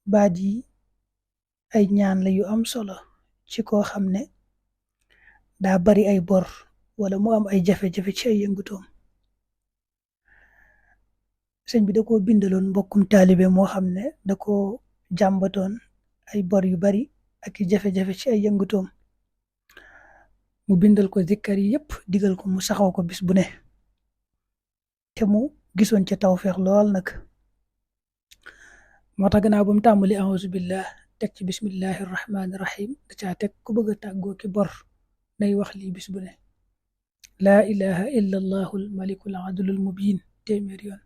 baat yi ay ñaan la yu am solo ci koo xam ne daa bari ay bor wala mu am ay jafe-jafe ci ay yëngutoom. Sëñ bi da koo bindaloon mbokkum taalibe moo xam ne da koo jàmbatoon ay bor yu bari ak i jafe-jafe ci ay yëngutoom. Mu bindal ko zikkar yi yépp digal ko mu saxaw ko bis bu ne te mu gisoon ca tawfeex lool nag. moo tax gannaaw ba mu tàmbali auzu billah teg ci bismillahi rahmaani rahim da caa teg ku bëgg a tàggoo ki bor nay wax lii bis bu ne: laa ilaha illa allahu almaliku aladlu almubin téeméer yoon.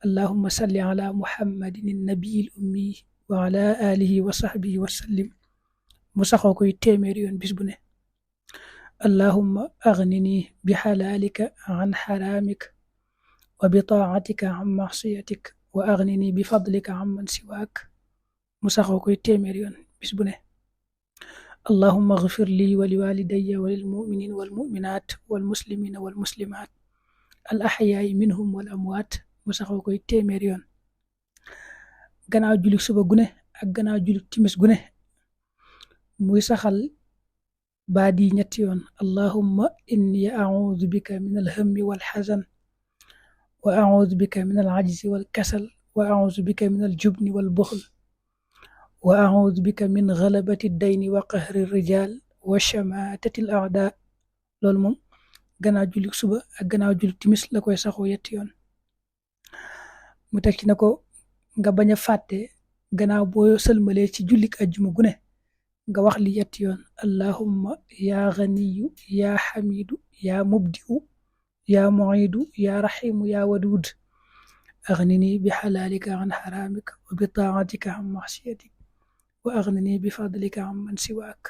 allahumma salli ala muhammadin annabii al ummi wa ala alihi wa sahbihi wa sallim mu saxoo koy téeméer yoon bis bu ne. allahumma aghnini bi xalaalika an xaraamik wa bi taatika an masiyatik wa aghnini bi fadlika an man siwaak mu saxoo koy téeméer yoon bis bu ne. allahumma ighfir li wa li walidayya wa lil muminin wal muminat wal muslimina wal muslimat al ahyaai minhum wal amwaat mu saxoo koy téeméer yoon. gannaaw julik suba gune ak gannaaw julik timis gune muy saxal baat yi ñetti yoon: allahumma inni a'udhu bika min alhammi wal hazan wa a'udhu bika min al'ajzi wal kasal wa a'udhu bika min aljubni wal buxl wa a'udhu bika min ghalabati ad-dayni wa qahri ar-rijal wa shamatati al-a'da. loolu moom gannaaw julik suba ak gannaaw julik timis la koy saxoo yetti yoon. mu teg ci na ko nga bañ a fàtte gannaaw boo sëlmalee ci julik ajjuma gune nga wax li yetti yoon: allahumma ya ghaniyu ya hamidu ya mubdi'u ya mu'idu ya rahimu ya wadud aghnini bi halalika an haramika wa bi ta'atika an ma'siyatik wa aghnini bi fadlika an man siwaak.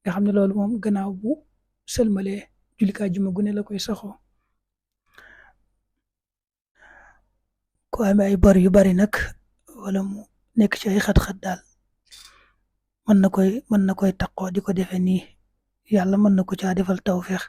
nga xam ne loolu moom gannaaw bu sëlmalee julli àjjuma gune la koy saxoo. ko amee ay bor yu bari nag wala mu nekk ci ay xat-xat daal mën na koy taqoo di ko defe nii yàlla mën na ko caa defal tawfeex.